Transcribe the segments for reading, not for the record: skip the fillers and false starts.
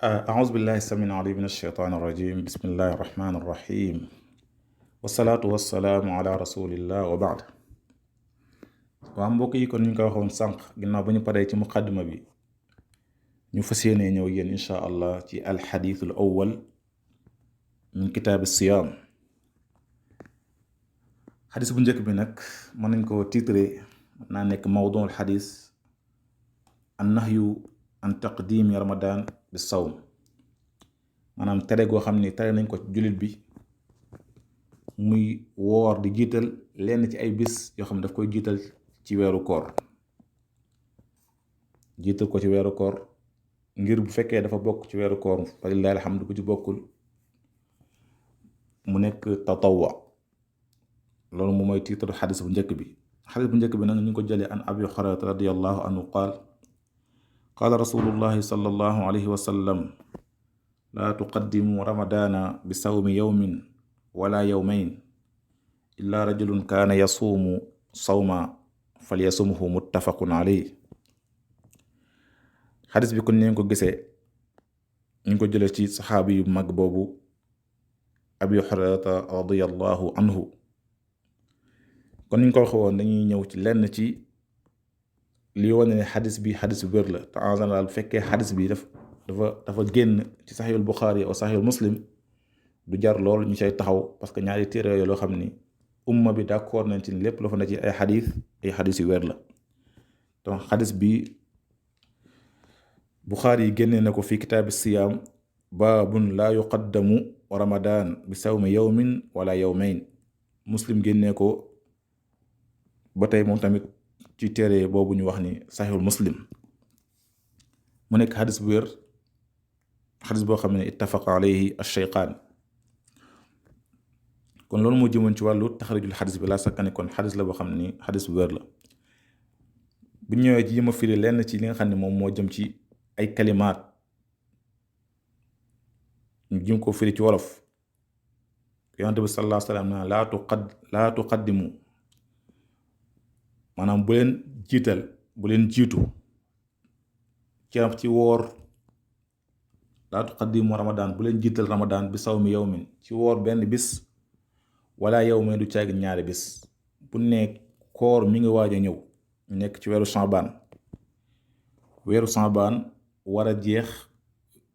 أعوذ بالله السميع العليم من الشيطان الرجيم بسم الله الرحمن الرحيم والصلاة والسلام على رسول الله وبعد waa mbokk yi kon ñu ko waxoon sànq ginnaaw ba ñu paree ci muqaddima bi ñu fas yéene ñëw yéen incha allah ci alxadiisul awwal min kitaabi siyaam xadis bu njëkk bi nag mën nañ ko titré mën naa nekk mawduul xadis an nahyu an taqdimi ramadan bi sawm maanaam tere goo xam ni tere nañ ko ci jullit bi muy woor di jiital lenn ci ay bis yoo xam ne daf koy jiital ci weeru koor jiital ko ci weeru koor ngir bu fekkee dafa bokk ci weeru koor fa lillahi alhamdu ku ci bokkul mu nekk tatawwa loolu moom mooy tiitaru xadis bu njëkk bi xadis bu njëkk bi nag ñu ngi ko jëlee an abi hurayrata radiyallahu anhu qaala rasulullahi sallallahu alayhi wa sallam laa tuqaddimu ramadana bi sawmi yawmin wala yawmayn illa rajulun kaana yasuumu sawma falyasumhu muttafaqun alayhi xadis bi kon ni ko gisee ñu ngi ko jëlee ci saxaabi yu mag boobu abi hurayrata radiyallahu anhu kon ni ñu ko waxee woon dañuy ñëw ci lenn ci li wane ne xadis bi xadis bu wér la te en général bu fekkee xadis bi dafa génn ci saxiixul buxaari aw saxiixul muslim du jar lool ñu say taxaw parce que ñaari téere yooyu loo xam ni umma bi d'accord nañ ci lépp loo fa ne ci ay xadis yu wér la donc xadis bi buxaari yi génnee na ko fi kitaabi siyaam baabun laa yuqaddamu ramadan bi sawmi yawmin wala yawmayn muslim génnee ko ba tey moom tamit ci téere boobu ñu wax ni saxiixul muslim mu nekk xadis bu wér xadis boo xam ne ittafaqa alayhi ash-shaykhaan kon loolu moo jëmoon ci wàllu taxarijul xadis bi laa sakka ne kon xadis la boo xam ni xadis bu wér la bu ñëwee ci yima firi lenn ci li nga xam ne moom moo jëm ci ay kalimaat ñu jëm ko firi ci wolof yonent bi sallallahu alayhi wa sallam na laa tuqaddimu maanaam bu leen jiital bu leen jiitu ci woor laa tuqaddimu ramadan bu leen jiital ramadan bi sawmi yawmin ci woor benn bis wala yawmin du caagi ñaari bis bu nekk koor mi ngi waaj a ñëw ñu nekk ci weeru Shaabaan war a jeex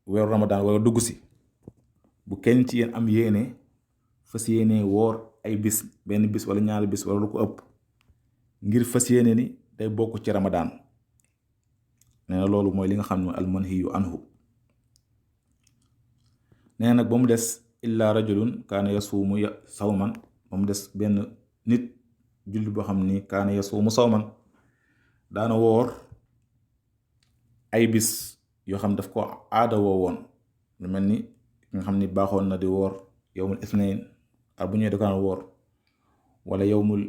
weeru ramadan war a dugg si bu kenn ci yéen am yéene fas yéene woor ay bis benn bis wala ñaari bis wala lu ko ëpp ngir fas yéene ni day bokk ci ramadan nee na loolu mooy li nga xam ne almanhiyu anhu nee na nag ba mu des illa rajulun kaana yasuumu sawman ba mu des benn nit julli boo xam ni kaana yasuumu sawman daana woor ay bis yoo xam daf ko aada woo woon lu mel ni nga xam ni baaxoon na di woor yowmul ithnain bu ñëwee da ko daan woor wala yowmul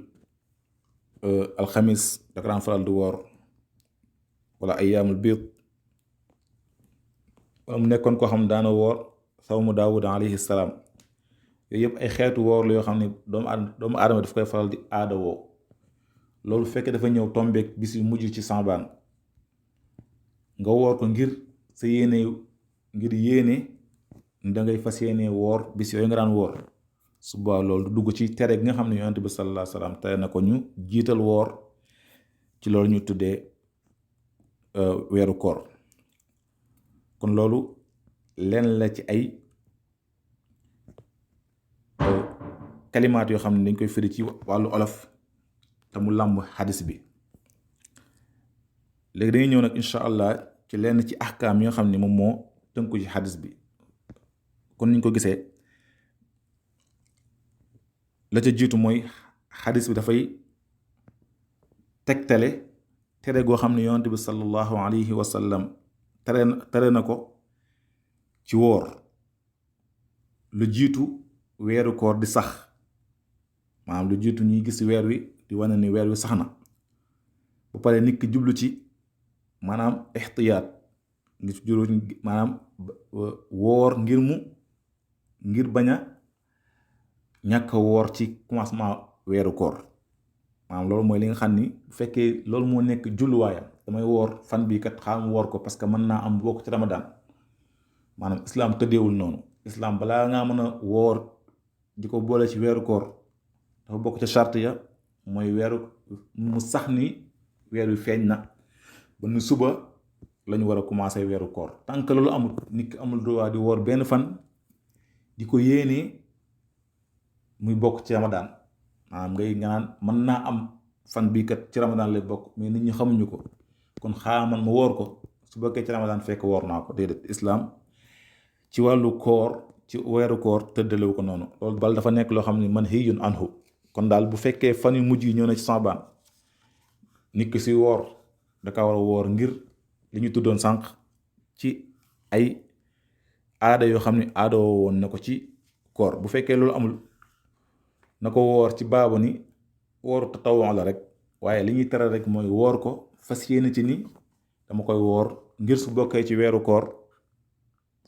alxamis da ko daan faral di woor wala ayyaamul biid wala mu nekkoon koo xam ne daana woor sawmu daawud alayhi salaam yooyu yëpp ay xeetu woor la yoo xam ne doomu aadama daf koy faral di aada woo loolu fekkee dafa ñëw tombeek bis yu mujj ci Shaabaan nga woor ko ngir sa yéene ngir yéene da ngay fas yéene woor bis yooyu nga daan woor suba loolu du dugg ci tere gi nga xam ne yonent bi sallallahu alayhi wa sallam tere na ko ñu jiital woor ci loolu ñu tuddee weeru koor kon loolu lenn la ci ay kalimaat yoo xam ne dañ koy firi ci wàllu olof te mu làmb xadis bi léegi dañuy ñëw nag incha allah ci lenn ci ahkaam yoo xam ne moom moo tënku ci xadis bi kon niñ ko gisee la ca jiitu mooy xadis bi dafay tegtale tere goo xam ne yonent bi sallallahu alayhi wa sallam tere na ko ci woor lu jiitu weeru koor di sax maanaam lu jiitu ñuy gis weer wi di wane ni weer wi sax na ba pare nit ki jublu ci maanaam ixtiyaat ngir jublu maanaam woor ngir bañ a ñàkk a woor ci commencement weeru koor maanaam loolu mooy li nga xam ni bu fekkee loolu moo nekk julluwaayam damay woor fan bii kat xaaral ma woor ko parce que mën naa am bokk ci ramadan maanaam islam tëddeewul noonu. Islam balaa ngaa mën a woor di ko boole ci weeru koor dafa bokk ca charte ya mooy weeru mu sax ni weer wi feeñ na ba nu suba lañu war a commencé weeru koor. tant que loolu amul nit ki amul droit di woor benn fan di ko yéenee muy bokk ci ramadaan. maanaam nga naan mën naa am fan bii kat ci ramadaan lay bokk mais nit ñi xamuñu ko kon xaaral ma woor ko su bokkee ci ramadaan fekk woor naa ko. déedéet islam ci wàllu koor ci weeru koor tëddalewu ko noonu. loolu bal dafa nekk loo xam ne manhiyun anhu. kon daal bu fekkee fan yu mujj yi ñëw na ci Saabaan nit ki si woor da ka war a woor ngir li ñu tuddoon sànq ci ay aada yoo xam ne aada woon na ko ci koor. bu fekkee loolu amul na ko woor ci baabu ni wooru tatawon la rek waaye li ñuy tere rek mooy woor ko fas yéene ci ni dama koy woor ngir su bokkee ci weeru koor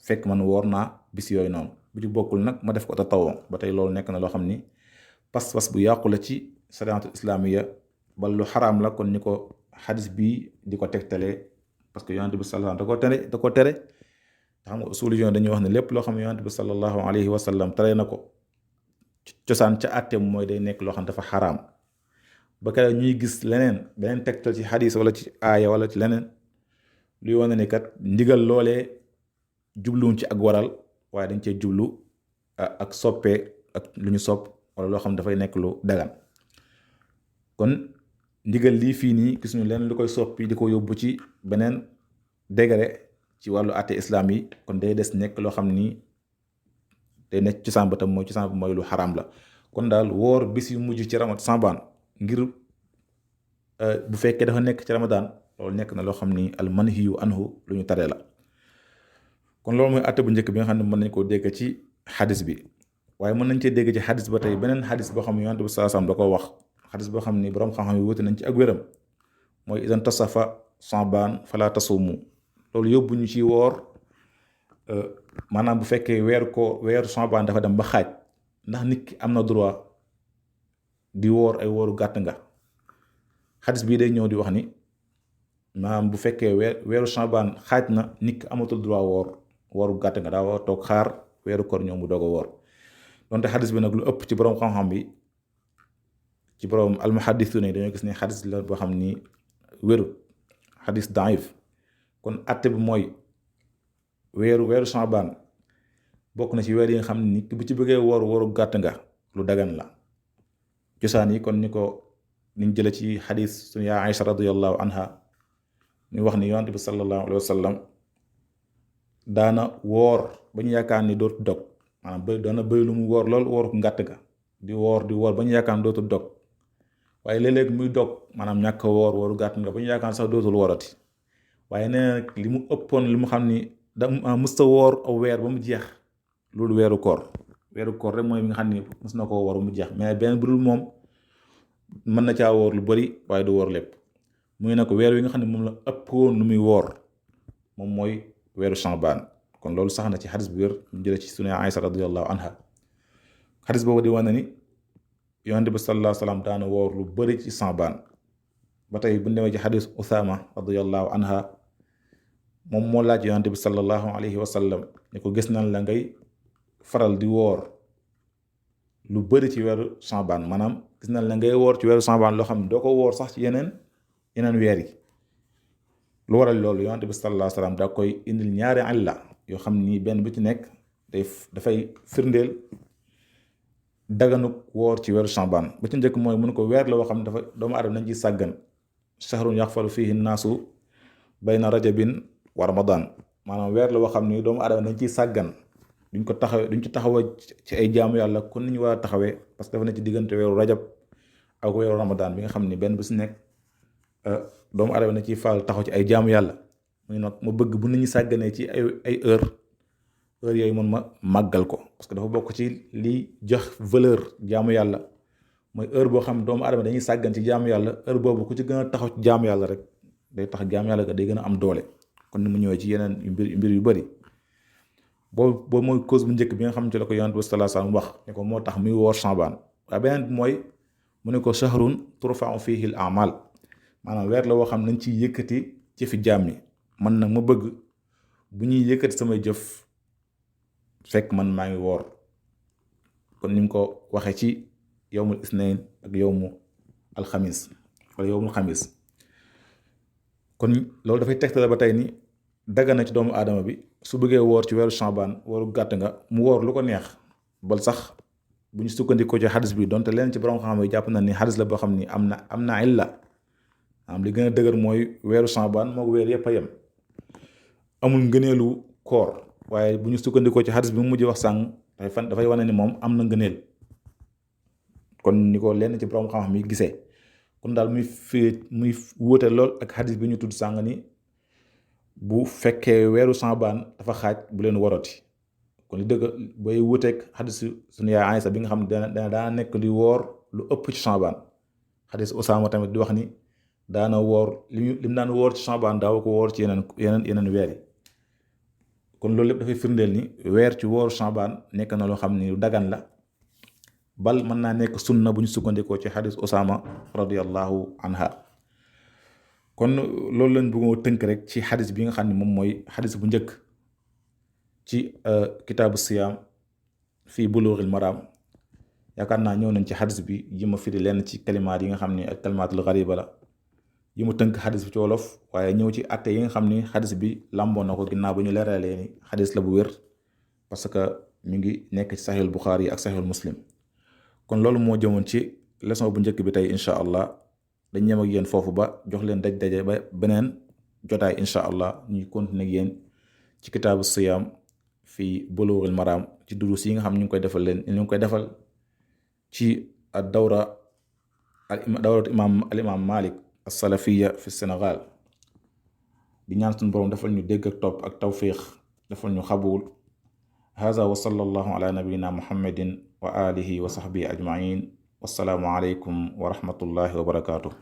fekk man woor naa bis yooyu noonu. bu ci bokkul nag ma def ko tatawon ba tey loolu nekk na loo xam ni pas-pas bu yàqu la ci shariatul islamiya bal lu xaraam la. kon ni ko xadis bii di ko tegtalee parce que yonent bi sallallahu da ko tere xam nga usuliyoon dañuy wax ne lépp loo xam ne yonent bi sallallahu alayhi wa sallam tere na ko cosaan ca àtteem mooy day nekk loo xam ne dafa xaraam. ba kere ñuy gis leneen beneen tegtal ci xadis wala ci aaya wala ci leneen luy wane ne kat ndigal loolee jubluwuñ ci ak waral waaye dañ cee jublu ak soppee ak lu ñu sopp wala loo xam ne dafay nekk lu dagan. kon ndigal lii fii nii gis ñu leen lu koy soppi di ko yóbbu ci beneen degré ci wàllu àtte islam yi. kon day des nekk loo xam ni day nekk cosaan ba tam mooy cosaan bi mooy lu xaraam la. kon daal woor bis yu mujj ci Saabaan ngir bu fekkee dafa nekk ci ramadaan loolu nekk na loo xam ni al manhiyu anhu lu ñu tere la. kon loolu mooy àtte bu njëkk bi nga xam ne mën nañ koo dégg ci xadis bi. waaye mën nañ cee dégg ci xadis ba tey beneen xadis boo xam ne yonent bi sallallahu alayhi wasallam da ko wax. xadis boo xam ni borom xam-xam yi wuute nañ ci ak wéram mooy idan tasafa Saabaan fala tasumu. loolu yóbbu ñu ci woor maanaam bu fekkee weeru Saabaan dafa dem ba xaaj ndax nit ki am na droit di woor ay wooru gàtt nga. xadis bii day ñëw di wax ni maanaam bu fekkee weeru Saabaan xaaj na nit ki amatul droit wooru gàtt nga daa war a toog xaar weeru koor ñëw mu doog a woor. donte xadis bi nag lu ëpp ci borom xam-xam bi ci borom almuhaddisuun yi dañoo gis ne xadis la boo xam ni wéru xadis daif. kon atte bi mooy weeru Saabaan bokk na ci weer yi nga xam ne nit bu ci bëggee wooru gàtt nga lu dagan la. cosaan yi kon niñ jële ci xadis suñu yaa Aïcha radiyallahu anha ñu wax ni yonent bi sallallahu alayhi wa sallam daana woor ba ñu yaakaar ni dootu dog. maanaam doona bëri lu mu woor lool wooru ngàtt ga di woor ba ñu yaakaar ni dootul dog waaye léeg-léeg muy dog maanaam ñàkk wooru gàtt nga ba ñu yaakaar sax dootul woorati. waaye nee na li mu ëppoon li mu xam ni da mësta woor aw weer ba mu jeex loolu weeru koor rek mooy mi nga xam ni mës na koo woor ba mu jeex mais benn bu dul moom mën na caa woor lu bari waaye du woor lépp. muy ne ko weer wi nga xam ne moom la ëppoon lu muy woor moom mooy weeru Saabaan. kon loolu sax na ci xadis bu wér ñu jëlee ci sunu Aïcha radiyallahu anha. xadis boobu di wane ni yonent bi sallallahu alayhi wa sallam daana woor lu bari ci Saabaan. ba tey bu ñu demee ci xadis Usaama radiyallahu anha moom moo laaj yonent bi sallallahu alayhi wa sallam ne ko gis nañ la ngay faral di woor lu bari ci weeru Saabaan maanaam gis nañ la ngay woor ci weeru Saabaan loo xam ne doo ko woor sax ci yeneen weer yi. lu waral loolu yonent bi sallallahu alayhi wa sallam daa koy indil ñaari illa yoo xam ni benn bu ci nekk dafay firndeel daganuk woor ci weeru Saabaan. ba ci njëkk mooy mun ko weer la woo xam ne dafa doomu aadama nañ ci sàggan. shahrun yaxfalu fihi naasu bayna rajabin wa ramadan. maanaam weer la woo xam ni doomu aadama nañ ciy sàggan duñ ci taxawee ci ay jaamu yàlla kon ni ñu war a taxawee parce que dafa ne ci diggante weeru rajab ak weeru ramadan bi nga xam ni benn bu si nekk doomu aadama na ciy faal taxaw ci ay jaamu yàlla. muy nag ma bëgg bu nit ñi sàgganee ci ay heure yooyu mën ma màggal ko parce que dafa bokk ci liy jox valeur jaamu yàlla mooy heure boo xam doomu aadama dañuy sàggan ci jaamu yàlla heure boobu ku ci gën a taxaw ci jaamu yàlla rek day tax jaamu yàlla ga day gën a am doole. kon ni mu ñëwee ci yeneen mbir yu bari boobu mooy cause bu njëkk bi nga xam ne ci la ko yonent bi sallallahu alayhi wasallam wax ne ko moo tax muy woor Saabaan. waaye beneen bi mooy mu ne ko shahrun turfa'u fihi al a'mal maanaam weer la woo xam nañ ciy yëkkati ci fi jaam yi man nag ma bëgg bu ñuy yëkkati samay jëf fekk man maa ngi woor kon ni mu ko waxee ci yowmul isnayn ak yowmu alxamis wala yowmul xamis kon loolu dafay tegtale ba tey ni dagga na ci doomu aadama bi su bëggee woor ci weeru Shaabaan waru gàtt nga mu woor lu ko neex bal sax bu ñu sukkandikoo ci xadis bi donte leen ci borom xam-xam yi jàpp na ni xadis la boo xam ni am na illa li gën a dëgër mooy weeru Shaabaan moo weer yëpp a yem amul ngëneelu koor waaye bu ñu sukkandikoo ci xadis bi mu mujj wax sàng dafay wane ni moom am na ngëneel kon ni ko lenn ci borom xam-xam yi gisee kon daal muy wóote lool ak xadis bi ñu tudd sàng ni bu fekkee weeru Shaabaan dafa xaaj bu leen warati kon li dëgg bay wuteeg xadis suñu yaay Aysa bi nga xam ne daana nekk di woor lu ëpp ci Shaabaan xadis Usaama tamit di wax ni daana woor lim daan woor ci Shaabaan daaw ko woor ci yeneen weer yi kon loolu lépp dafay firndeel ni weer ci wooru Shaabaan nekk na loo xam ni lu dagan la bal mën naa nekk sunna bu ñu sukkandikoo ci xadis Usaama radiyallahu anha kon loolu lañ bëggoo tënk rek ci xadis bi nga xam ne moom mooy xadis bu njëkk ci kitaabu siyaam fii buluuxil maraam yaakaar naa ñëw nañ ci xadis bi yi ma firi lenn ci kalimaat yi nga xam ne ak kalimaatul xariba la yi mu tënk xadis bi ci wolof waaye ñëw ci atte yi nga xam ni xadis bi làmboo na ko ginnaaw ba ñu leeralee ni xadis la bu wér parce que mi ngi nekk ci saxiixul Buxaari yi ak saxiixul Muslim kon loolu moo jëmoon ci leçon bu njëkk bi tey incha allah dañ ñem ak yéen foofu ba jox leen daje ba beneen jotaay incha allah ñuy continuer ak yéen ci kitaabu siyaam fii buluuxil maraam ci durus yi nga xam ñu ngi koy defal ci dawratu imaam Malik as-Salafiyya fi Sénégal di ñaan suñu boroom defal ñu dégg ak topp ak tawfiq defal ñu xabul haza wa sallallahu ala nabiyyina muhammadin wa alihi wa sahbihi ajmain wassalaamu aleykum wa rahmatullahi wa barakatuh